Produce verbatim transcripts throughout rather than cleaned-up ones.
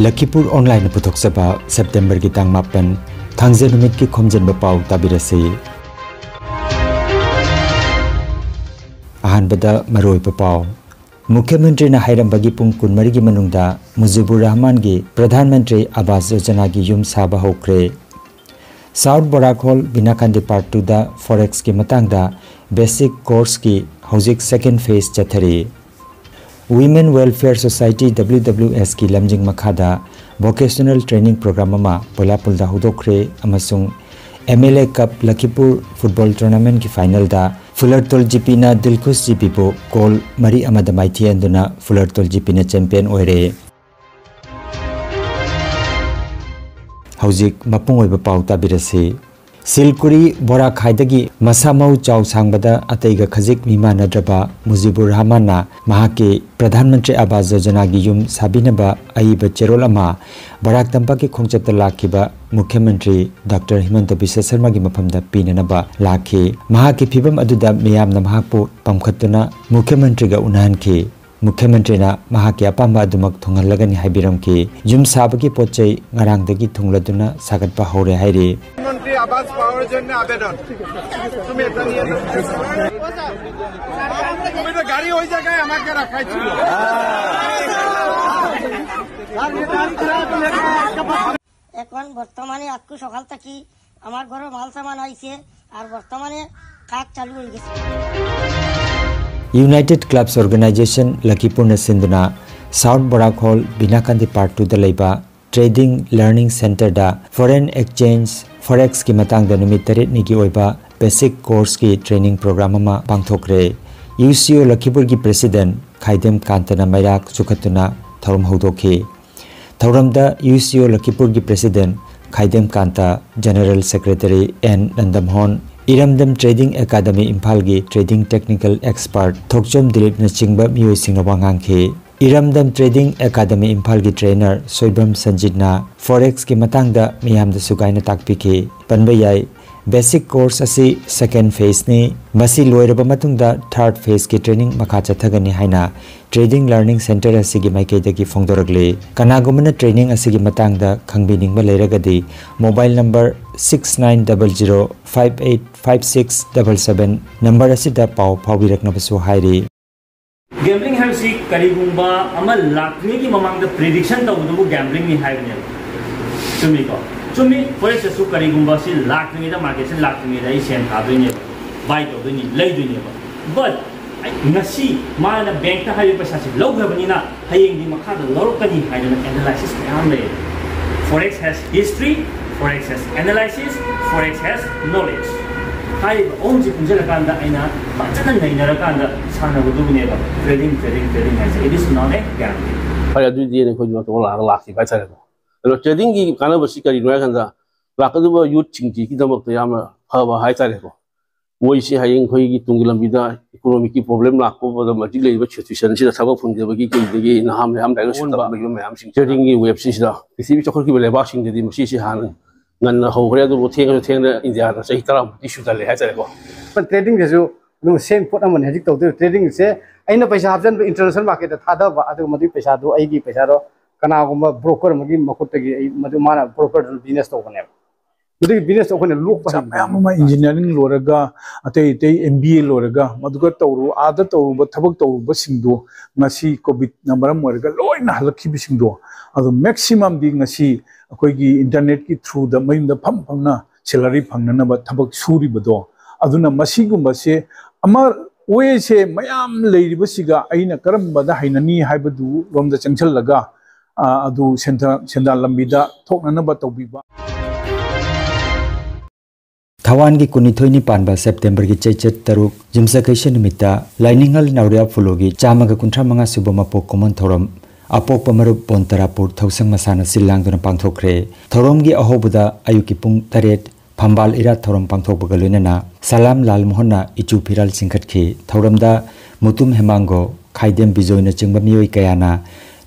ꯂꯈꯤꯄꯨꯔ ꯑꯣꯟꯂꯥꯏꯟꯅ ꯄꯨꯊꯣꯛꯆꯕ ꯁꯦꯞꯇꯦꯝꯕꯔꯒꯤ ꯇꯥꯡ ꯃꯥꯄꯟ, ꯊꯥꯡꯖ ꯅꯨꯃꯤꯠꯀꯤ ꯈꯣꯝꯖꯤꯟꯕ ꯄꯥꯎ ꯇꯥꯕꯤꯔꯁꯤ꯫ ꯑꯍꯥꯟꯕꯗ ꯃꯔꯨꯑꯣꯏꯕ ꯄꯥꯎ꯫ ꯃꯨꯈ꯭ꯌ ꯃꯟꯇ꯭ꯔꯤꯅ ꯍꯥꯏꯔꯝꯕꯒꯤ ꯄꯨꯡ ꯀꯨꯟꯃꯔꯤꯒꯤ ꯃꯅꯨꯡꯗ ꯃꯨꯖꯤꯕꯨꯔ ꯔꯍꯃꯥꯟꯒꯤ ꯄ꯭ꯔꯙꯥꯟ ꯃꯟꯇ꯭ꯔꯤ ꯑꯕꯥꯁ ꯌꯣꯖꯅꯥꯒꯤ ꯌꯨꯝ ꯁꯥꯕ ꯍꯧꯈ꯭ꯔꯦ꯫ ꯁꯥꯎꯠ ꯕꯣꯔꯥꯛ ꯍꯣꯜ ꯕꯤꯅꯥꯀꯥꯟꯗꯤ ꯄꯥꯔꯠ ꯇꯨꯗ ꯐꯣꯔꯦꯛꯁꯀꯤ ꯃꯇꯥꯡꯗ ꯕꯦꯁꯤꯛ ꯀꯣꯔꯁꯀꯤ ꯍꯧꯖꯤꯛ ꯁꯦꯀꯦꯟ ꯐꯦꯖ ꯆꯠꯊꯔꯤ꯫ Women Welfare Society, W W S ꯀꯤ ꯂꯝꯖꯤꯡ ꯃꯈꯥꯗ ꯚꯣꯀꯦꯁꯅꯦꯜ ꯇ꯭ꯔꯦꯅꯤꯡ ꯄ꯭ꯔꯣꯒ꯭ꯔꯥꯝ ꯑꯃ ꯕꯣꯂꯥꯄꯨꯜꯗ ꯍꯧꯗꯣꯛꯈ꯭ꯔꯦ ꯑꯃꯁꯨꯡ M L A Cup Lakhipur football ꯇꯣꯔꯅꯥꯃꯦꯟꯠꯀꯤ ꯐꯥꯏꯅꯦꯜꯗ ꯐꯨꯂꯔꯇꯣꯜ ꯖꯤꯄꯤꯅ ꯗꯤꯜꯈꯨꯁ ꯖꯤꯄꯤꯕꯨ ꯒꯣꯜ ꯃꯔꯤ ꯑꯃꯗ ꯃꯥꯏꯊꯤꯍꯟꯗꯨꯅ ꯐꯨꯂꯔꯇꯣꯜ ꯖꯤꯄꯤꯅ ꯆꯦꯝꯄꯤꯌꯟ ꯑꯣꯏꯔꯦ꯫ ꯍꯧꯖꯤꯛ ꯃꯄꯨꯡ ꯑꯣꯏꯕ ꯄꯥꯎ ꯇꯥꯕꯤꯔꯁꯤ꯫ ꯁꯤꯜꯀꯨꯔꯤ ꯕꯣꯔꯥꯈꯥꯏꯗꯒꯤ ꯃꯁꯥ ꯃꯎ ꯆꯥꯎ ꯁꯥꯡꯕꯗ ꯑꯇꯩꯒ ꯈꯖꯤꯛ ꯃꯤꯃꯥꯟꯅꯗ꯭ꯔꯕ ꯃꯨꯖꯤꯕꯨꯔ ꯔꯍꯃꯥꯟꯅ ꯃꯍꯥꯛꯀꯤ ꯄ꯭ꯔꯙꯥꯟ ꯃꯟꯇ꯭ꯔꯤ ꯑꯕꯥꯁ ꯌꯣꯖꯅꯥꯒꯤ ꯌꯨꯝ ꯁꯥꯕꯤꯅꯕ ꯑꯏꯕ ꯆꯦꯔꯣꯜ ꯑꯃ ꯕꯔꯥꯛ ꯇꯝꯄꯥꯛꯀꯤ ꯈꯣꯡꯆꯠꯇ ꯂꯥꯛꯈꯤꯕ ꯃꯨꯈ꯭ꯌ ꯃꯟꯇ꯭ꯔꯤ ꯗꯥꯛꯇꯔ ꯍꯤꯃꯟꯇ ꯕꯤꯁ꯭ꯋ ꯁꯔꯃꯥꯒꯤ ꯃꯐꯝꯗ ꯄꯤꯅꯅꯕ ꯂꯥꯛꯈꯤ꯫ ꯃꯍꯥꯛꯀꯤ ꯐꯤꯚꯝ ꯑꯗꯨꯗ ꯃꯤꯌꯥꯝꯅ ꯃꯍꯥꯛꯄꯨ ꯄꯥꯝꯈꯠꯇꯨꯅ ꯃꯨꯈ꯭ꯌ ꯃꯟꯇ꯭ꯔꯤꯒ ꯎꯅꯍꯟꯈꯤ꯫ ꯃꯨꯈ꯭ꯌ ꯃꯟꯇ꯭ꯔꯤꯅ ꯃꯍꯥꯛꯀꯤ ꯑꯄꯥꯝꯕ ꯑꯗꯨꯃꯛ ꯊꯨꯡꯍꯜꯂꯒꯅꯤ ꯍꯥꯏꯕꯤꯔꯝꯈꯤ꯫ ꯌꯨꯝ ꯁꯥꯕꯒꯤ ꯄꯣꯠ ꯆꯩ ꯉꯔꯥꯡꯗꯒꯤ ꯊꯨꯡꯂꯗꯨꯅ ꯁꯥꯒꯠꯄ ꯍꯧꯔꯦ ꯍꯥꯏꯔꯤ꯫ মুখ্যমন্ত্রী আবাস পাওয়ার জন্য আবেদন। তুমি এটা নিয়ে নাও। তুমি তো গাড়ি ওই জায়গায় আমাকে রাখাই ছিল। এখন বর্তমানে আজকে সকাল থাকি আমার ঘরো মাল সামান আইছে, আর বর্তমানে কাজ চালু হয়ে গেছে। United Clubs Organisation ꯂꯈꯤꯄꯨꯔꯅ ꯁꯤꯟꯗꯨꯅ ꯁꯥꯎꯠ ꯕꯣꯔꯥꯛ ꯍꯣꯜ ꯕꯤꯅꯥꯀꯥꯟꯗꯤ ꯄꯥꯔꯠ ꯇꯨꯗ ꯂꯩꯕ ꯇ꯭ꯔꯦꯗꯤꯡ ꯂꯔꯅꯤꯡ ꯁꯦꯟꯇꯔꯗ ꯐꯣꯔꯦꯟ ꯑꯦꯛꯁꯆꯦꯟꯖ ꯐꯣꯔꯦꯛꯁꯀꯤ ꯃꯇꯥꯡꯗ ꯅꯨꯃꯤꯠ ꯇꯔꯦꯠꯅꯤꯒꯤ ꯑꯣꯏꯕ ꯕꯦꯁꯤꯛ ꯀꯣꯔꯁꯀꯤ ꯇ꯭ꯔꯦꯅꯤꯡ ꯄ꯭ꯔꯣꯒ꯭ꯔꯥꯝ ꯑꯃ ꯄꯥꯡꯊꯣꯛꯈ꯭ꯔꯦ꯫ ꯌꯨ ꯁꯤ ꯑꯣ ꯂꯈꯤꯄꯨꯔꯒꯤ ꯄ꯭ꯔꯦꯁꯤꯗꯦꯟꯠ ꯈꯥꯏꯗꯦꯝ ꯀꯥꯟꯇꯅ ꯃꯩꯔꯥ ꯆꯨꯈꯠꯇꯨꯅ ꯊꯧꯔꯝ ꯍꯧꯗꯣꯛꯈꯤ꯫ ꯊꯧꯔꯝꯗ ꯌꯨ ꯁꯤ ꯑꯣ ꯂꯈꯤꯄꯨꯔꯒꯤ president Khaidem ꯀꯥꯟꯇ, general secretary and ꯅꯟꯗꯃꯣꯍꯟ, ꯏꯔꯝꯗꯝ ꯇ꯭ꯔꯦꯗꯤꯡ ꯑꯦꯀꯥꯗꯃꯤ ꯏꯝꯐꯥꯜꯒꯤ ꯇ꯭ꯔꯦꯗꯤꯡ ꯇꯦꯛꯅꯤꯀꯦꯜ ꯑꯦꯛꯁꯄꯔꯠ ꯊꯣꯛꯆꯣꯝ ꯗꯤꯂꯤꯞꯅꯆꯤꯡꯕ ꯃꯤꯑꯣꯏꯁꯤꯡꯅ ꯋꯥ ꯉꯥꯡꯈꯤ꯫ ꯏꯔꯝꯗꯝ ꯇ꯭ꯔꯦꯗꯤꯡ ꯑꯦꯀꯥꯗꯃꯤ ꯏꯝꯐꯥꯜꯒꯤ ꯇ꯭ꯔꯦꯅꯔ ꯁꯣꯏꯕꯝ ꯁꯟꯖꯤꯠꯅ ꯐꯣꯔꯦꯛꯁꯀꯤ ꯃꯇꯥꯡꯗ ꯃꯤꯌꯥꯝꯗ ꯁꯨꯒꯥꯏꯅ ꯇꯥꯛꯄꯤꯈꯤ꯫ ꯄꯟꯕ ꯌꯥꯏ, Basic course ꯑꯁꯤ second phaseꯅꯤ꯫ ꯃꯁꯤ ꯂꯣꯏꯔꯕ ꯃꯇꯨꯡꯗ third phaseꯀꯤ training ꯃꯈꯥ ꯆꯠꯊꯒꯅꯤ ꯍꯥꯏꯅ Trading Learning Center ꯑꯁꯤꯒꯤ ꯃꯥꯏꯀꯩꯗꯒꯤ ꯐꯣꯡꯗꯣꯔꯛꯂꯤ꯫ ꯀꯅꯥꯒꯨꯝꯕꯅ training ꯑꯁꯤꯒꯤ ꯃꯇꯥꯡꯗ ꯈꯪꯕꯤꯅꯤꯡꯕ ꯂꯩꯔꯒꯗꯤ mobile number six nine double zero five eight five six double seven number ꯑꯁꯤꯗ ꯄꯥꯎ ꯐꯥꯎꯕꯤꯔꯛꯅꯕꯁꯨ ꯍꯥꯏꯔꯤ꯫ Gambling ꯍꯥꯏꯕꯁꯤ ꯀꯔꯤꯒꯨꯝꯕ ꯑꯃ ꯂꯥꯛꯇ꯭ꯔꯤꯉꯩꯒꯤ ꯃꯃꯥꯡꯗ prediction ꯇꯧꯕꯗꯨꯕꯨ gamblingꯅꯤ ꯍꯥꯏꯕꯅꯦꯕ꯫ ꯆꯨꯝꯃꯤꯀꯣ? ꯆꯨꯝꯃꯤ꯫ Forex ꯑꯁꯨ ꯀꯔꯤꯒꯨꯝꯕ ꯁꯤ ꯂꯥꯛꯇ꯭ꯔꯤꯉꯩꯗ, marketꯁꯦ ꯂꯥꯛꯇ꯭ꯔꯤꯉꯩꯗ ꯑꯩ ꯁꯦꯟ ꯊꯥꯗꯣꯏꯅꯦꯕ, buy ꯇꯧꯗꯣꯏꯅꯤ, ꯂꯩꯗꯣꯏꯅꯦꯕ꯫ But ꯑꯩ ꯉꯁꯤ ꯃꯥꯅ bankꯇ ꯍꯥꯏꯔꯤꯕ ꯄꯩꯁꯥꯁꯤ ꯂꯧꯈ꯭ꯔꯕꯅꯤꯅ ꯍꯌꯦꯡꯗꯤ ꯃꯈꯥꯗ ꯂꯧꯔꯛꯀꯅꯤ ꯍꯥꯏꯗꯅ analysis ꯃꯌꯥꯝ ꯂꯩ꯫ Forex has history, Forex has analysis, Forex has knowledge꯫ ꯍꯥꯏꯔꯤꯕ ꯑꯍꯨꯝꯁꯤ ꯄꯨꯟꯁꯤꯜꯂꯀꯥꯟꯗ ꯑꯩꯅ ꯐꯖꯅ ꯅꯩꯅꯔꯀꯥꯟꯗ ꯁꯥꯟꯅꯕꯗꯨꯕꯨꯅꯦꯕ trading, trading, trading ꯍꯥꯏꯁꯦ꯫ It is not a gambling꯫ ꯐꯔꯦ, ꯑꯗꯨꯗꯤ ꯑꯩꯈꯣꯏꯁꯨ ꯃꯇꯧ ꯂꯥꯛꯑꯒ ꯂꯥꯛꯈꯤꯕ ꯍꯥꯏꯇꯥꯔꯦꯀꯣ꯫ ꯑꯗꯣ tradingꯒꯤꯀꯥꯟꯅꯕꯁꯤ ꯀꯔꯤꯅꯣ ꯍꯥꯏ ꯀꯥꯟꯗ, ꯂꯥꯛꯀꯗꯧꯕ youthꯁꯤꯡꯁꯤꯒꯤꯗꯃꯛꯇ ꯌꯥꯝꯅ ꯐꯕ ꯍꯥꯏꯇꯥꯔꯦꯀꯣ꯫ ꯃꯣꯏꯁꯤ ꯍꯌꯦꯡ ꯑꯩꯈꯣꯏꯒꯤ ꯇꯨꯡꯒꯤ ꯂꯝꯕꯤꯗ economicꯀꯤ problem ꯂꯥꯛꯄ ꯃꯇꯝꯗ, ꯍꯧꯖꯤꯛ ꯂꯩꯔꯤꯕ situationꯁꯤꯗ ꯊꯕꯛ ꯐꯪꯗꯕꯒꯤ ꯀꯩꯗꯒꯤ ꯅꯍꯥ ꯃꯌꯥꯝ ꯂꯥꯏꯔꯤꯛ ꯂꯥꯏꯁꯨ ꯇꯝꯕꯒꯤ ꯃꯌꯥꯝꯁꯤꯡ tradingꯒꯤ webꯁꯤꯡꯁꯤꯗ ꯄ꯭ꯔꯤꯊꯤꯕꯤ ꯆꯥꯎꯈꯠꯈꯤꯕ ꯂꯩꯕꯥꯛꯁꯤꯡꯗꯗꯤ ꯃꯁꯤꯁꯤ ꯍꯥꯟꯅ ꯉꯟꯅ ꯍꯧꯈ꯭ꯔꯦ꯫ ꯑꯗꯨꯕꯨ ꯊꯦꯡꯉꯁꯨ ꯊꯦꯡꯅ ꯏꯟꯗꯤꯌꯥꯗ ꯆꯍꯤ ꯇꯔꯥꯃꯨꯛꯇꯤ ꯁꯨꯖꯜꯂꯦ ꯍꯥꯏꯇꯥꯔꯦꯀꯣ꯫ Tradingꯁꯤꯁꯨ ꯑꯗꯨꯝ same ꯄꯣꯠ ꯑꯃꯅꯤ ꯍꯧꯖꯤꯛ ꯇꯧꯗꯣꯏ꯫ Tradingꯁꯦ ꯑꯩꯅ ꯄꯩꯁꯥ ꯍꯥꯞꯆꯤꯟꯕ international marketꯇ ꯊꯥꯗꯕ, ꯑꯗꯨꯒ ꯃꯗꯨꯒꯤ ꯄꯩꯁꯥꯗꯣ ꯑꯩꯒꯤ ꯄꯩꯁꯥꯗꯣ ꯀꯅꯥꯒꯨꯝꯕ broker ꯑꯃꯒꯤ ꯃꯈꯨꯠꯇꯒꯤ ꯑꯩ ꯃꯗꯨ ꯃꯥꯅ brokerꯗꯨꯅ business ꯇꯧꯕꯅꯦꯕ꯫ ꯃꯗꯨꯒꯤ businessꯇꯣ ꯑꯩꯈꯣꯏꯅ ꯂꯣꯛꯄ ꯃꯆꯥ ꯍꯩꯕ ꯃꯌꯥꯝ ꯑꯃ engineering ꯂꯣꯏꯔꯒ, ꯑꯇꯩ ꯑꯇꯩ M B A ꯂꯣꯏꯔꯒ, ꯃꯗꯨꯒ ꯇꯧꯔꯨ ꯑꯥꯗ ꯇꯧꯔꯨꯕ ꯊꯕꯛ ꯇꯧꯔꯨꯕꯁꯤꯡꯗꯣ ꯉꯁꯤ COVIDꯅ ꯃꯔꯝ ꯑꯣꯏꯔꯒ ꯂꯣꯏꯅ ꯍꯜꯂꯛꯈꯤꯕꯁꯤꯡꯗꯣ, ꯑꯗꯣ maximumꯗꯤ ꯉꯁꯤ ꯑꯩꯈꯣꯏꯒꯤ internetꯀꯤ throughꯗ ꯃꯌꯨꯝꯗ ꯐꯝ ꯐꯝꯅ salary ꯐꯪꯅꯅꯕ ꯊꯕꯛ ꯁꯨꯔꯤꯕꯗꯣ꯫ ꯑꯗꯨꯅ ꯃꯁꯤꯒꯨꯝꯕꯁꯦ ꯑꯃ, wayꯁꯦ ꯃꯌꯥꯝ ꯂꯩꯔꯤꯕꯁꯤꯒ ꯑꯩꯅ ꯀꯔꯝꯕꯗ ꯍꯩꯅꯅꯤ ꯍꯥꯏꯕꯗꯨ ꯔꯣꯝꯗ ꯆꯪꯁꯤꯜꯂꯒ, ꯑ, ꯑꯗꯨ ꯁꯦꯟꯊ-, ꯁꯦꯟꯗꯥꯟ ꯂꯝꯕꯤꯗ ꯊꯣꯛꯅꯅꯕ ꯇꯧꯕꯤꯕ꯫ ꯊꯋꯥꯟꯒꯤ ꯀꯨꯟꯅꯤꯊꯣꯏꯅꯤ ꯄꯥꯟꯕ Septemberꯒꯤ ꯆꯩꯆꯠ ꯇꯔꯨꯛ, ꯌꯨꯝꯁꯀꯩꯁ ꯅꯨꯃꯤꯠꯇ ꯂꯥꯏꯅꯤꯡꯉꯜ ꯅꯥꯎꯔꯤꯌꯥ ꯐꯨꯂꯣꯒꯤ ꯆꯥꯝꯃꯒ ꯀꯨꯟꯊ꯭ꯔꯥ ꯃꯉꯥ ꯁꯨꯕ ꯃꯄꯣꯛ ꯀꯨꯝꯑꯣꯟ ꯊꯧꯔꯝ ꯑꯄꯣꯛꯄ ꯃꯔꯨꯞ ꯕꯣꯟꯇꯔꯥꯄꯨꯔ ꯊꯧꯁꯪ ꯃꯁꯥꯅ ꯁꯤꯜ ꯂꯥꯡꯗꯨꯅ ꯄꯥꯡꯊꯣꯛꯈ꯭ꯔꯦ꯫ ꯊꯧꯔꯝꯒꯤ ꯑꯍꯧꯕꯗ ꯑꯌꯨꯛꯀꯤ ꯄꯨꯡ ꯇꯔꯦꯠ ꯐꯝꯕꯥꯜ ꯏꯔꯥꯠ ꯊꯧꯔꯝ ꯄꯥꯡꯊꯣꯛꯄꯒ ꯂꯣꯏꯅꯅ ꯁꯂꯥꯝ ꯂꯥꯜ ꯃꯣꯍꯟꯅ ꯏꯆꯨ ꯐꯤꯔꯥꯜ ꯆꯤꯡꯈꯠꯈꯤ꯫ ꯊꯧꯔꯝꯗ ꯃꯨꯇꯨꯝ ꯍꯦꯃꯥꯡꯒꯣ, ꯈꯥꯏꯗꯦꯝ ꯕꯤꯖꯣꯏꯅꯆꯤꯡꯕ ꯃꯤꯑꯣꯏ ꯀꯌꯥꯅ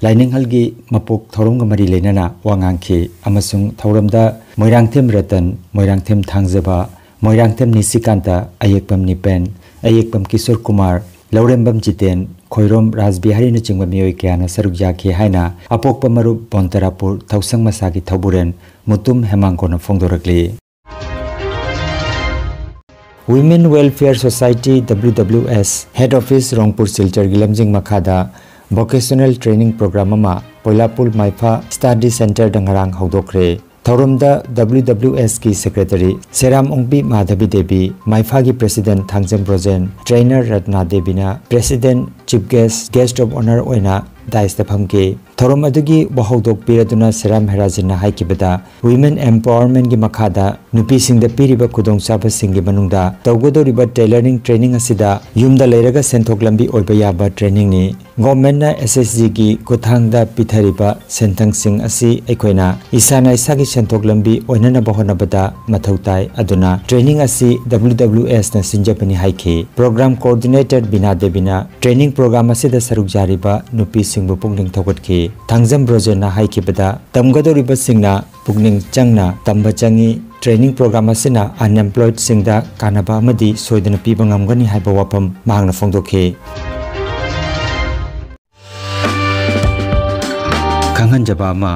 ꯂꯥꯏꯅꯤꯡꯍꯜꯒꯤ ꯃꯄꯣꯛ ꯊꯧꯔꯝꯒ ꯃꯔꯤ ꯂꯩꯅꯅ ꯋꯥ ꯉꯥꯡꯈꯤ ꯑꯃꯁꯨꯡ ꯊꯧꯔꯝꯗ ꯃꯣꯏꯔꯥꯡꯊꯦꯝ ꯔꯇꯟ, ꯃꯣꯏꯔꯥꯡꯊꯦꯝ ꯊꯥꯡꯖꯕ, ꯃꯣꯏꯔꯥꯡꯊꯦꯝ ꯅꯤꯁꯤꯀꯥꯟꯇ, ꯑꯌꯦꯛꯄꯝ ꯅꯤꯄꯦꯟ, ꯑꯌꯦꯛꯄꯝ ꯀꯤꯁꯣꯔ ꯀꯨꯃꯥꯔ, ꯂꯧꯔꯦꯝꯕꯝ ꯖꯤꯇꯦꯟ, ꯈꯣꯏꯔꯣꯝ ꯔꯥꯖꯕꯤꯍꯥꯔꯤꯅꯆꯤꯡꯕ ꯃꯤꯑꯣꯏ ꯀꯌꯥꯅ ꯁꯔꯨꯛ ꯌꯥꯈꯤ ꯍꯥꯏꯅ ꯑꯄꯣꯛꯄ ꯃꯔꯨꯞ ꯕꯣꯟꯇꯔꯥꯄꯨꯔ ꯊꯧꯁꯪ ꯃꯁꯥꯒꯤ ꯊꯧꯕꯨꯔꯦꯟ Mutum ꯍꯦꯃꯥꯡꯒꯣꯅ ꯐꯣꯡꯗꯣꯔꯛꯂꯤ꯫ Women Welfare Society, W W S, Head Office, ꯔꯣꯡꯄꯨꯔ ꯁꯤꯜꯆꯔꯒꯤ ꯂꯝꯖꯤꯡ ꯃꯈꯥꯗ Vocational Training Program ꯑꯃ ꯄꯣꯏꯂꯥꯄꯨꯜ ꯃꯥꯏꯐꯥ Study Centreꯗ ꯉꯔꯥꯡ ꯍꯧꯗꯣꯛꯈ꯭ꯔꯦ꯫ ꯊꯧꯔꯝꯗ W W S ꯀꯤ Secretary ꯁꯦꯔꯥꯝ Ongbi Madhabi Devi, ꯃꯥꯏꯐꯥꯒꯤ President Thangjam Brojen, Trainer Ratna ꯗꯦꯕꯤꯅ President, Chief Guest, Guest of Honour ꯑꯣꯏꯅ dais ꯇ ꯐꯝꯈꯤ꯫ ꯊꯧꯔꯝ ꯑꯗꯨꯒꯤ ꯋꯥꯍꯧꯗꯣꯛ ꯄꯤꯔꯗꯨꯅ ꯁꯦꯔꯥꯝ ꯍꯦꯔꯥꯖꯤꯟꯅ ꯍꯥꯏꯈꯤꯕꯗ, Women Empowerment ꯀꯤ ꯃꯈꯥꯗ ꯅꯨꯄꯤꯁꯤꯡꯗ ꯄꯤꯔꯤꯕ ꯈꯨꯗꯣꯡꯆꯥꯕꯁꯤꯡꯒꯤ ꯃꯅꯨꯡꯗ ꯇꯧꯒꯗꯧꯔꯤꯕ tailoring training ꯑꯁꯤꯗ ꯌꯨꯝꯗ ꯂꯩꯔꯒ ꯁꯦꯟꯊꯣꯛ ꯂꯝꯕꯤ ꯑꯣꯏꯕ ꯌꯥꯕ training ꯅꯤ꯫ Government ꯅ S H G ꯒꯤ ꯈꯨꯠꯊꯥꯡꯗ ꯄꯤꯊꯔꯤꯕ ꯁꯦꯟꯊꯪꯁꯤꯡ ꯑꯁꯤ ꯑꯩꯈꯣꯏꯅ ꯏꯁꯥꯅ ꯏꯁꯥꯒꯤ ꯁꯦꯟꯊꯣꯛ ꯂꯝꯕꯤ ꯑꯣꯏꯅꯅꯕ ꯍꯣꯠꯅꯕꯗ ꯃꯊꯧ ꯇꯥꯏ꯫ ꯑꯗꯨꯅ training ꯑꯁꯤ W W S ꯅ ꯁꯤꯟꯖꯕꯅꯤ ꯍꯥꯏꯈꯤ꯫ Program Coordinator ꯕꯤꯅꯥ ꯗꯦꯕꯤꯅ training program ꯑꯁꯤꯗ ꯁꯔꯨꯛ ꯌꯥꯔꯤꯕ ꯅꯨꯄꯤꯁꯤꯡꯕꯨ ꯄꯨꯛꯅꯤꯡ ꯊꯧꯒꯠꯈꯤ꯫ ꯊꯥꯡꯖꯝ ꯕ꯭ꯔꯣꯖꯦꯟꯅ ꯍꯥꯏꯈꯤꯕꯗ, ꯇꯝꯒꯗꯧꯔꯤꯕꯁꯤꯡꯅ ꯄꯨꯛꯅꯤꯡ ꯆꯪꯅ ꯇꯝꯕ ꯆꯪꯏ꯫ Training program ꯑꯁꯤꯅ unemployed ꯁꯤꯡꯗ ꯀꯥꯟꯅꯕ ꯑꯃꯗꯤ ꯁꯣꯏꯗꯅ ꯄꯤꯕ ꯉꯝꯒꯅꯤ ꯍꯥꯏꯕ ꯋꯥꯐꯝ ꯃꯍꯥꯛꯅ ꯐꯣꯡꯗꯣꯛꯈꯤ꯫ ꯈꯪꯍꯟꯖꯕ ꯑꯃ,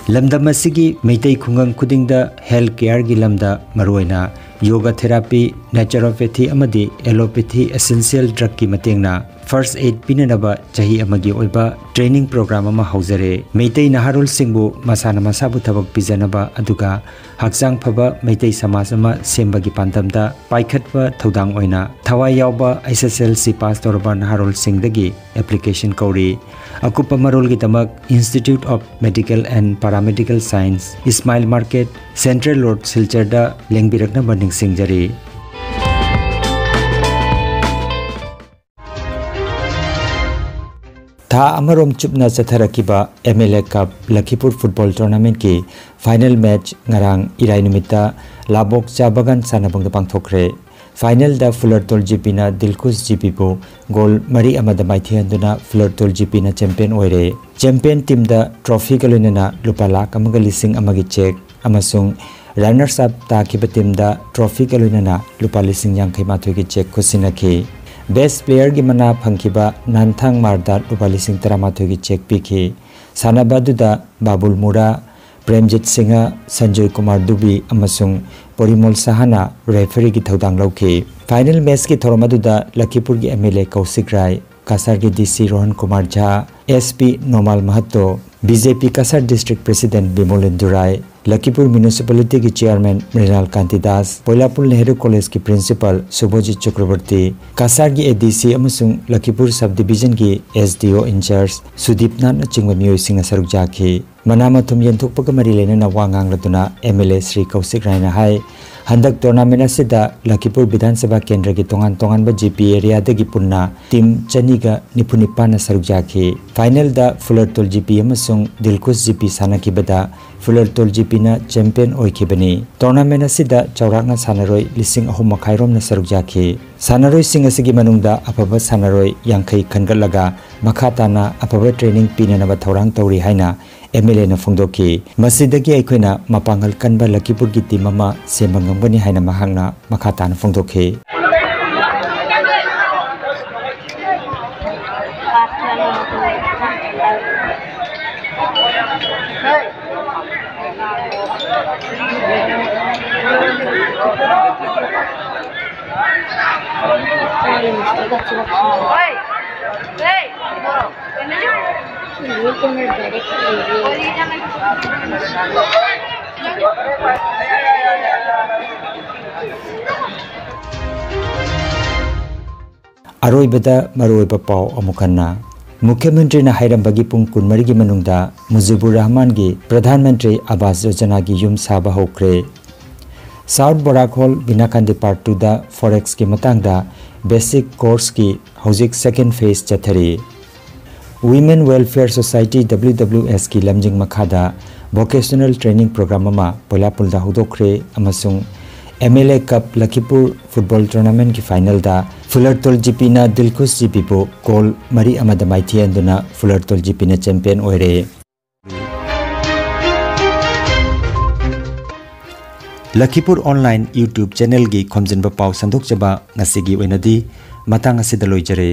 ꯂꯝꯗꯝ ꯑꯁꯤꯒꯤ ꯃꯩꯇꯩ ꯈꯨꯡꯒꯪ ꯈꯨꯗꯤꯡꯗ health care ꯒꯤ ꯂꯝꯗ ꯃꯔꯨꯑꯣꯏꯅ yoga therapy, naturopathy ꯑꯃꯗꯤ allopathy essential drug ꯀꯤ ꯃꯇꯦꯡꯅ first aid ꯄꯤꯅꯅꯕ ꯆꯍꯤ ꯑꯃꯒꯤ ꯑꯣꯏꯕ training program ꯑꯃ ꯍꯧꯖꯔꯦ꯫ ꯃꯩꯇꯩ ꯅꯍꯥꯔꯣꯜꯁꯤꯡꯕꯨ ꯃꯁꯥꯅ ꯃꯁꯥꯕꯨ ꯊꯕꯛ ꯄꯤꯖꯅꯕ ꯑꯗꯨꯒ ꯍꯛꯆꯥꯡ ꯐꯕ ꯃꯩꯇꯩ ꯁꯃꯥꯖ ꯑꯃ ꯁꯦꯝꯕꯒꯤ ꯄꯥꯟꯗꯝꯗ ꯄꯥꯏꯈꯠꯄ ꯊꯧꯗꯥꯡ ꯑꯣꯏꯅ ꯊꯋꯥꯏ ꯌꯥꯎꯕ H S L C pass ꯇꯧꯔꯕ ꯅꯍꯥꯔꯣꯜꯁꯤꯡꯗꯒꯤ application ꯀꯧꯔꯤ꯫ ꯑꯀꯨꯞꯄ ꯃꯔꯣꯜꯒꯤꯗꯃꯛ Institute of Medical and Paramedical Science, Smile Market, Central Road, ꯁꯤꯜꯆꯔꯗ ꯂꯦꯡꯕꯤꯔꯛꯅꯕ ꯅꯤꯡꯁꯤꯡꯖꯔꯤ꯫ ꯊꯥ ꯑꯃꯔꯣꯝ ꯆꯨꯞꯅ ꯆꯠꯊꯔꯛꯈꯤꯕ M L A Cup ꯂꯈꯤꯄꯨꯔ football tournament ꯀꯤ final match ꯉꯔꯥꯡ ꯏꯔꯥꯏ ꯅꯨꯃꯤꯠꯇ ꯂꯥꯕꯣꯛ ꯆꯥ ꯕꯒꯥꯟ ꯁꯥꯟꯅꯕꯨꯡꯗ ꯄꯥꯡꯊꯣꯛꯈ꯭ꯔꯦ꯫ ꯐꯥꯏꯅꯦꯜꯗ ꯐꯨꯂꯔꯇꯣꯜ ꯖꯤꯄꯤꯅ ꯗꯤꯜꯈꯨꯁ ꯖꯤꯄꯤꯕꯨ ꯒꯣꯜ ꯃꯔꯤ ꯑꯃꯗ ꯃꯥꯏꯊꯤꯍꯟꯗꯨꯅ ꯐꯨꯂꯔꯇꯣꯜ ꯖꯤꯄꯤꯅ ꯆꯦꯝꯄꯤꯌꯟ ꯑꯣꯏꯔꯦ꯫ ꯆꯦꯝꯄꯤꯌꯟ ꯇꯤꯝꯗ ꯇ꯭ꯔꯣꯐꯤꯒ ꯂꯣꯏꯅꯅ ꯂꯨꯄꯥ ꯂꯥꯈ ꯑꯃꯒ ꯂꯤꯁꯤꯡ ꯑꯃꯒꯤ ꯆꯦꯛ ꯑꯃꯁꯨꯡ ꯔꯟꯅꯔꯁ ꯑꯞ ꯇꯥꯈꯤꯕ ꯇꯤꯝꯗ ꯇ꯭ꯔꯣꯐꯤꯒ ꯂꯣꯏꯅꯅ ꯂꯨꯄꯥ ꯂꯤꯁꯤꯡ ꯌꯥꯡꯈꯩ ꯃꯥꯊꯣꯏꯒꯤ ꯆꯦꯛ ꯈꯨꯠꯁꯤꯟꯅꯈꯤ꯫ ꯕꯦꯁ ꯄ꯭ꯂꯦꯌꯔꯒꯤ ꯃꯅꯥ ꯐꯪꯈꯤꯕ ꯅꯥꯟꯊꯥꯡ ꯃꯥꯔꯗ ꯂꯨꯄꯥ ꯂꯤꯁꯤꯡ ꯇꯔꯥꯃꯥꯊꯣꯏꯒꯤ ꯆꯦꯛ ꯄꯤꯈꯤ꯫ ꯁꯥꯟꯅꯕ ꯑꯗꯨꯗ ꯕꯥꯕꯨꯜ ꯃꯨꯔꯥ, ꯄ꯭ꯔꯦꯝꯖꯤꯠ ꯁꯤꯡꯍ, ꯁꯟꯖꯣꯏ ꯀꯨꯃꯥꯔ ꯗꯨꯕꯤ ꯑꯃꯁꯨꯡ ꯄꯣꯔꯤꯃꯣꯜ ꯁꯍꯥꯅ ꯔꯦꯐꯔꯤꯒꯤ ꯊꯧꯗꯥꯡ ꯂꯧꯈꯤ꯫ ꯐꯥꯏꯅꯦꯜ ꯃꯦꯆꯀꯤ ꯊꯧꯔꯝ ꯑꯗꯨꯗ ꯂꯈꯤꯄꯨꯔꯒꯤ ꯑꯦꯝ ꯑꯦꯜ ꯑꯦ ꯀꯧꯁꯤꯛ ꯔꯥꯏ, ꯀꯁꯥꯔꯒꯤ ꯗꯤ ꯁꯤ ꯔꯣꯍꯟ ꯀꯨꯃꯥꯔ ꯖꯥ, ꯑꯦꯁ ꯄꯤ ꯅꯣꯃꯥꯜ ꯃꯍꯠꯇꯣ, ꯕꯤ ꯖꯦ ꯄꯤ ꯀꯁꯥꯔ ꯗꯤꯁꯇ꯭ꯔꯤꯛ ꯄ꯭ꯔꯦꯁꯤꯗꯦꯟꯠ ꯕꯤꯃꯣꯂꯦꯟꯗꯨ ꯔꯥꯏ, ꯂꯈꯤꯄꯨꯔ ꯃ꯭ꯌꯨꯅꯤꯁꯤꯄꯥꯂꯤꯇꯤꯒꯤ ꯆꯤꯌꯔꯃꯦꯟ ꯃ꯭ꯔꯤꯅꯥꯜ ꯀꯥꯟꯇꯤꯗꯥꯁ, ꯄꯣꯏꯂꯥꯄꯨꯜ ꯅꯦꯍꯔꯨ ꯀꯣꯂꯦꯖꯀꯤ ꯄ꯭ꯔꯤꯟꯁꯤꯄꯥꯜ ꯁꯨꯚꯣꯖꯤꯠ ꯆꯀ꯭ꯔꯕꯔꯇꯤ, ꯀꯁꯥꯔꯒꯤ ꯑꯦ ꯗꯤ ꯁꯤ ꯑꯃꯁꯨꯡ ꯂꯈꯤꯄꯨꯔ ꯁꯕ ꯗꯤꯕꯤꯖꯟꯒꯤ ꯑꯦꯁ ꯗꯤ ꯑꯣ ꯏꯟꯆꯥꯔꯖ ꯁꯨꯗꯤꯞ ꯅꯥꯠꯅꯆꯤꯡꯕ ꯃꯤꯑꯣꯏꯁꯤꯡꯅ ꯁꯔꯨꯛ ꯌꯥꯈꯤ꯫ ꯃꯅꯥ ꯃꯊꯨꯝ ꯌꯦꯟꯊꯣꯛꯄꯒ ꯃꯔꯤ ꯂꯩꯅꯅ ꯋꯥ ꯉꯥꯡꯂꯗꯨꯅ ꯑꯦꯝ ꯑꯦꯜ ꯑꯦ ꯁ꯭ꯔꯤ ꯀꯧꯁꯤꯛ ꯔꯥꯏꯅ ꯍꯥꯏ, ꯍꯟꯗꯛ ꯇꯣꯔꯅꯥꯃꯦꯟꯠ ꯑꯁꯤꯗ ꯂꯈꯤꯄꯨꯔ ꯕꯤꯙꯥꯟ ꯁꯚꯥ ꯀꯦꯟꯗ꯭ꯔꯒꯤ ꯇꯣꯉꯥꯟ ꯇꯣꯉꯥꯟꯕ ꯖꯤ ꯄꯤ ꯑꯦꯔꯤꯌꯥꯗꯒꯤ ꯄꯨꯟꯅ ꯇꯤꯝ ꯆꯅꯤꯒ ꯅꯤꯐꯨ ꯅꯤꯄꯥꯟꯅ ꯁꯔꯨꯛ ꯌꯥꯈꯤ꯫ ꯐꯥꯏꯅꯦꯜꯗ ꯐꯨꯂꯔꯇꯣꯜ ꯖꯤ ꯄꯤ ꯑꯃꯁꯨꯡ ꯗꯤꯜꯈꯨꯁ ꯖꯤ ꯄꯤ ꯁꯥꯟꯅꯈꯤꯕꯗ ꯐꯨꯂꯔꯇꯣꯜ ꯖꯤ ꯄꯤꯅ ꯆꯦꯝꯄꯤꯌꯟ ꯑꯣꯏꯈꯤꯕꯅꯤ꯫ ꯇꯣꯔꯅꯥꯃꯦꯟꯠ ꯑꯁꯤꯗ ꯆꯥꯎꯔꯥꯛꯅ ꯁꯥꯟꯅꯔꯣꯏ ꯂꯤꯁꯤꯡ ꯑꯍꯨꯝ ꯃꯈꯥꯏ ꯔꯣꯝꯅ ꯁꯔꯨꯛ ꯌꯥꯈꯤ꯫ ꯁꯥꯟꯅꯔꯣꯏꯁꯤꯡ ꯑꯁꯤꯒꯤ ꯃꯅꯨꯡꯗ ꯑꯐꯕ ꯁꯥꯟꯅꯔꯣꯏ ꯌꯥꯡꯈꯩ ꯈꯟꯒꯠꯂꯒ ꯃꯈꯥ ꯇꯥꯅ ꯑꯐꯕ ꯇ꯭ꯔꯦꯅꯤꯡ ꯄꯤꯅꯅꯕ ꯊꯧꯔꯥꯡ ꯇꯧꯔꯤ ꯍꯥꯏꯅ ꯑꯦꯝ ꯑꯦꯜ ꯑꯦꯅ ꯐꯣꯡꯗꯣꯛꯈꯤ꯫ ꯃꯁꯤꯗꯒꯤ ꯑꯩꯈꯣꯏꯅ ꯃꯄꯥꯡꯒꯜ ꯀꯟꯕ ꯂꯈꯤꯄꯨꯔꯒꯤ ꯇꯤꯝ ꯑꯃ ꯁꯦꯝꯕ ꯉꯝꯒꯅꯤ ꯍꯥꯏꯅ ꯃꯍꯥꯛꯅ ꯃꯈꯥ ꯇꯥꯅ ꯐꯣꯡꯗꯣꯛꯈꯤ꯫ ꯑꯔꯣꯏꯕꯗ ꯃꯔꯨꯑꯣꯏꯕ ꯄꯥꯎ ꯑꯃꯨꯛ ꯍꯟꯅ꯫ ꯃꯨꯈ꯭ꯌ ꯃꯟꯇ꯭ꯔꯤꯅ ꯍꯥꯏꯔꯝꯕꯒꯤ ꯄꯨꯡ ꯀꯨꯟꯃꯔꯤꯒꯤ ꯃꯅꯨꯡꯗ ꯃꯨꯖꯤꯕꯨꯔ ꯔꯍꯃꯥꯟꯒꯤ ꯄ꯭ꯔꯙꯥꯟ ꯃꯟꯇ꯭ꯔꯤ ꯑꯕꯥꯁ ꯌꯣꯖꯅꯥꯒꯤ ꯌꯨꯝ ꯁꯥꯕ ꯍꯧꯈ꯭ꯔꯦ꯫ ꯁꯥꯎꯠ ꯕꯣꯔꯥꯛ ꯍꯣꯜ ꯕꯤꯅꯥꯀꯥꯟꯗꯤ ꯄꯥꯔꯠ ꯇꯨꯗ ꯐꯣꯔꯦꯛꯁꯀꯤ ꯃꯇꯥꯡꯗ ꯕꯦꯁꯤꯛ ꯀꯣꯔꯁꯀꯤ ꯍꯧꯖꯤꯛ ꯁꯦꯀꯦꯟ ꯐꯦꯖ ꯆꯠꯊꯔꯤ꯫ Women Welfare Society, W W S ꯀꯤ ꯂꯝꯖꯤꯡ ꯃꯈꯥꯗ ꯚꯣꯀꯦꯁꯅꯦꯜ ꯇ꯭ꯔꯦꯅꯤꯡ ꯄ꯭ꯔꯣꯒ꯭ꯔꯥꯝ ꯑꯃ ꯄꯣꯏꯂꯥꯄꯨꯜꯗ ꯍꯧꯗꯣꯛꯈ꯭ꯔꯦ ꯑꯃꯁꯨꯡ M L A cup Lakhipur football ꯇꯣꯔꯅꯥꯃꯦꯟꯠꯀꯤ ꯐꯥꯏꯅꯦꯜꯗ ꯐꯨꯂꯔꯇꯣꯜ ꯖꯤ ꯄꯤꯅ ꯗꯤꯜꯈꯨꯁ ꯖꯤ ꯄꯤꯕꯨ ꯒꯣꯜ ꯃꯔꯤ ꯑꯃꯗ ꯃꯥꯏꯊꯤꯍꯟꯗꯨꯅ ꯐꯨꯂꯔꯇꯣꯜ ꯖꯤ ꯄꯤꯅ ꯆꯦꯝꯄꯤꯌꯟ ꯑꯣꯏꯔꯦ꯫ ꯂꯈꯤꯄꯨꯔ ꯑꯣꯟꯂꯥꯏꯟ YouTube ꯆꯦꯅꯦꯜꯒꯤ ꯈꯣꯝꯖꯤꯟꯕ ꯄꯥꯎ ꯁꯟꯗꯣꯛꯆꯕ ꯉꯁꯤꯒꯤ ꯑꯣꯏꯅꯗꯤ ꯃꯇꯥꯡ ꯑꯁꯤꯗ ꯂꯣꯏꯖꯔꯦ꯫